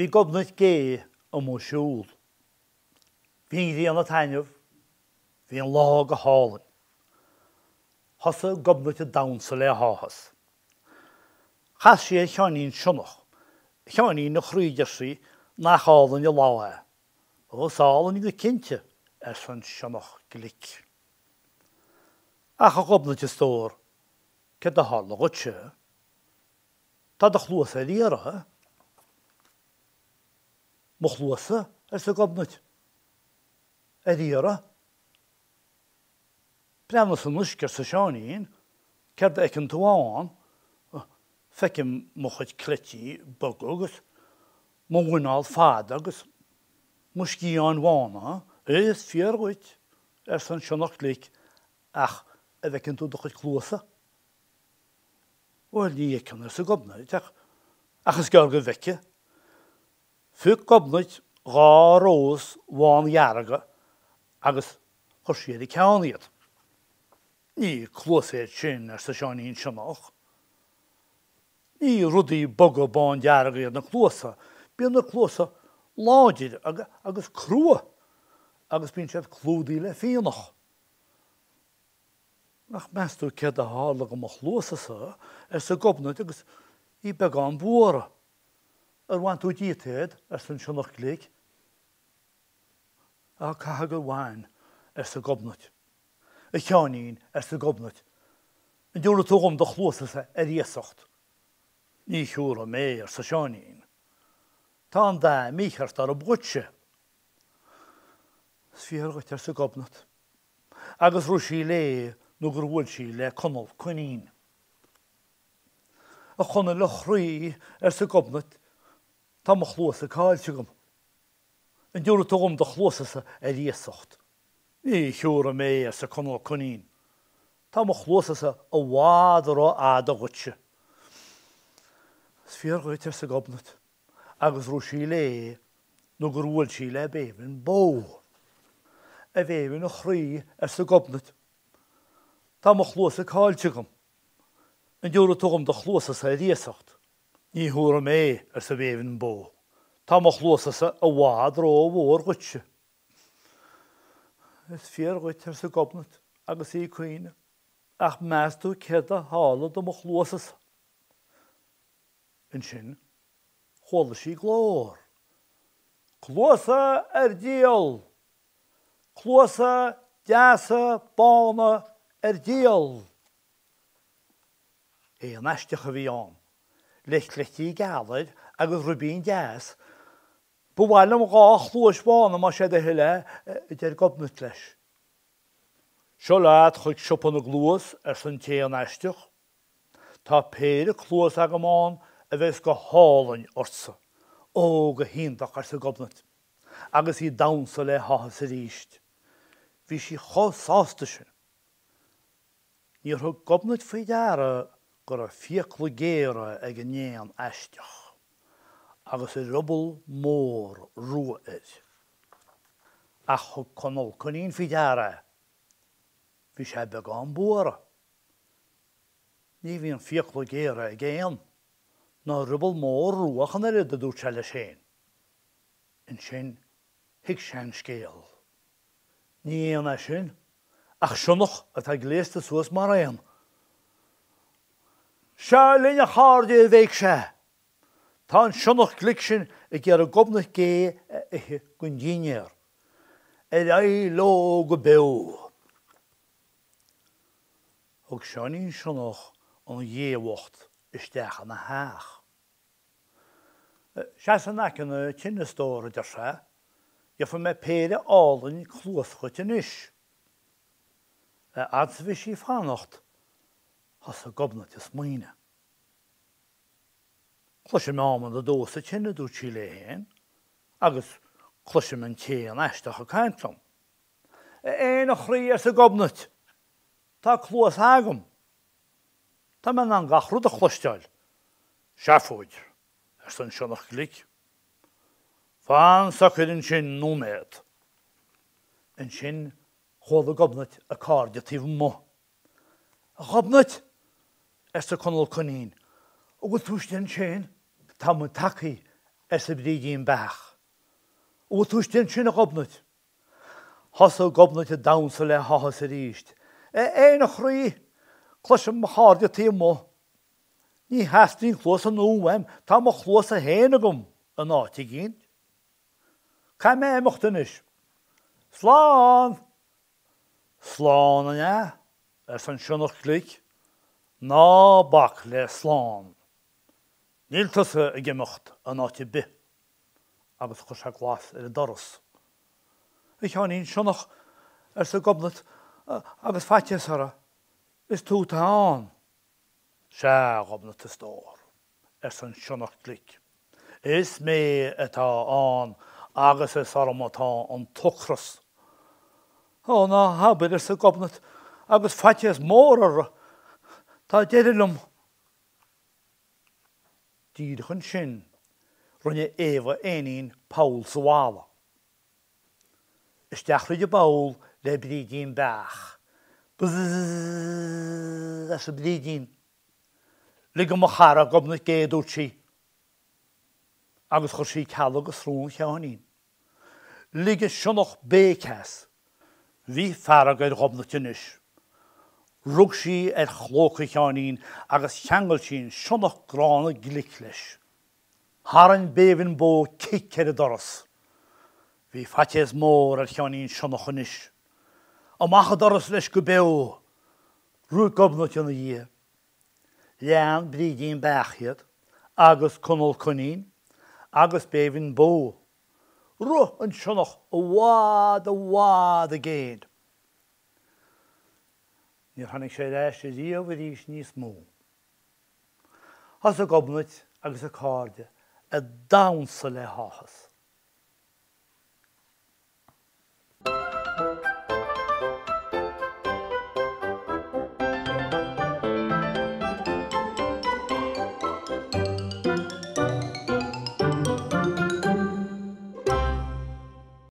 Bhí Gobnait Gé amuigh ag siúl. Bhí an ghrian ag taitneamh, bhí an lá go hálainn. Thosaigh Gobnait ag damhsa le háthas. Chas sí ar Sheáinín Sionnach. A Sheáinín a chroí, a deir sí, nach álainn an lá é. Ó, is álainn go cinnte, arsa an sionnach glic. Ach a Ghobnait a stór, céard a tharla dhuitse? Tá do chluasa ar iarraidh. Mo chluasa? arsa Gobnait. Ar iarraidh? Breathnaigh san uisce, arsa Seáinín. Céard a fheiceann tú ann? Feicim mo chuid cleití beaga agus mo mhuineál fada agus mo sciatháin bhána. Is fíor dhuit, arsa an sionnach glic, ach an bhfeiceann tú do chuid cluasa? Bhuel, ní fheiceann, arsa Gobnait, ach, ach is gearr go bhfeicfidh. Phioc Gobnait dha rós bhándhearga agus chuir sí ar a ceann iad. Ní cluasa iad sin, arsa Seáinín Sionnach. Ní rudaí boga bándearga iad na cluasa, bíonn na cluasa láidir agus crua agus bíonn siad clúdaithe le fíonach. Ach meas tú céard a tharla do mo chluasa-sa, arsa Gobnait agus í beagán buartha. Ar bhain tú díot iad? arsa an sionnach glic. Á, caithfidh gur bhain, arsa Gobnait. A Sheáinín, arsa Gobnait, an dtiúrfaidh tú dhom do chluasa-sa ar iasacht? Ní thiúrfaidh mé, arsa Seáinín. Tá an dath mícheart orthu dhuitse. Is fíor dhuit, arsa Gobnait. Agus rith sí léi nó gur bhuail sí le Conall Coinín. A Chonaill a chroí, arsa Gobnait, tá mo chluasa caillte agam. An dtiúrfaidh tú dhom do chluasa-sa ar iasacht? Ní thiúrfaidh mé, arsa Conall Coinín. Tá mo chluasa-sa i bhfad ró-fhada dhuitse. Is fíor dhuit, arsa Gobnait. agus rith sí léi nó gur bhuail sí le Béibhinn Bó. A Bhéibhinn a chroí, arsa Gobnait, tá mo chluasa caillte agam. An dtiúrfaidh tú dhom do chluasa-sa ar iasacht? Ní thiúrfaidh mé, arsa Béibhinn Bó. Tá mo chluasa-sa i bhfad ró-mhór dhuitse. Is fíor dhuit, arsa Gobnait, agus í ag caoineadh, ach meas tú céard a tharla do mo chluasa-sa? Ansin chuala sí glór. Cluasa ar díol! Cluasa deasa bána ar díol! Éan aisteach a bhí ann, le cleití geala air agus ribín deas. Ba mhaith liom dha chluais bhána más é do thoil é, a deir Gobnait leis. Seo leat chuig siopa na gcluas, arsa an t-éan aisteach. Tá péire cluas agam ann a bheas go hálainn ortsa. Ó, go hiontach, arsa Gobnait, agus í ag damhsa le háthas arís. Bhí sí chomh sásta sin. Níor thug Gobnait faoi deara go raibh fiacla géara ag an éan aisteach, agus a rioball mór rua air. Ach thug Conall Coinín faoi deara é. Bhí sé beagán buartha. Ní bhíonn fiacla géara ag éan, ná rioball mór rua ach an oiread, a dúirt sé leis féin. Ansin thuig sé an scéal. Ní éan é sin, ach sionnach atá gléasta suas mar éan. Seo linn a chairde, a bhéic sé. Tá an sionnach glic sin ag iarraidh Gobnait Gé a ithe don dinnéar. Ar aghaidh leo go beo! Thug Seáinín Sionnach an ghé bhocht isteach ina theach. Seas in aice na tine, a stór, a deir sé, gheobhaidh mé péire álainn cluas dhuit anois. A fhad is a bhí sí ag fanacht, thosaigh Gobnait ag smaoineamh. Cloisim adhmad ag dó sa tine, a dúirt sí léi féin, agus cloisim an t-éan aisteach ag caint liom. A éin a chroí, arsa Gobnait, tá cluasa agam. Tá mé in ann gach rud a chloisteáil. Seafóid, arsa an sionnach glic. Fan socair ansin nóiméad. Ansin chuala Gobnait a cairde taobh amuigh. A Ghobnait! arsa Conall Coinín, an bhfuil tú istigh ansin? Tá muid tagtha. arsa Brídín Beach. An bhfuil tú istigh ansin, a Ghobnait? Thosaigh Gobnait ag damhsa le háthas arís. A Éin a chroí! Cloisim mo chairde taobh amuigh. Ní theastaíonn cluasa nua uaim, tá mo chluasa féin agam in áit eicínt. Caithfidh mé imeacht anois. Slán! Slán, an ea? arsa an sionnach glic. Ná bac le slán. Níl tusa ag imeacht in áit ar bith. Agus chuir sé glas ar an doras. A Sheáinín Sionnach, arsa Gobnait agus faitíos uirthi, is tú atá ann. Sea, a Ghobnait, a stór, arsa an sionnach glic. Is mé atá ann agus is orm atá an t-ocras. Ó, ná habair, arsa Gobnait agus faitíos mór uirthi, tá deireadh liom. Díreach ansin, rinne Éabha Éinín poll sa bhalla. Isteach thríd an bpoll le Brídín Beach. Bzzz, arsa Brídín. Lig do mo chara Gobnait Gé, a dúirt sí. Agus chuir sí cealg i srón Sheáinín. Lig an sionnach béic as. Bhí fearg ar Ghobnait anois. Rug sí ar chlóca Sheáinín agus cheangail sí an sionnach gránna glic leis. Tharraing Béibhinn Bó cic ar an doras. Bhí faitíos mór ar Sheáinín Sionnach anois. Amach an doras leis go beo! Rith Gobnait ina dhiaidh. Lean Brídín Beach iad, agus Conall Coinín, agus Béibhinn Bó. Rith an sionnach i bhfad, i bhfad i gcéin. Níor tháinig sé ar ais riamh arís níos mó. Thosaigh Gobnait agus a cairde ag damhsa le háthas.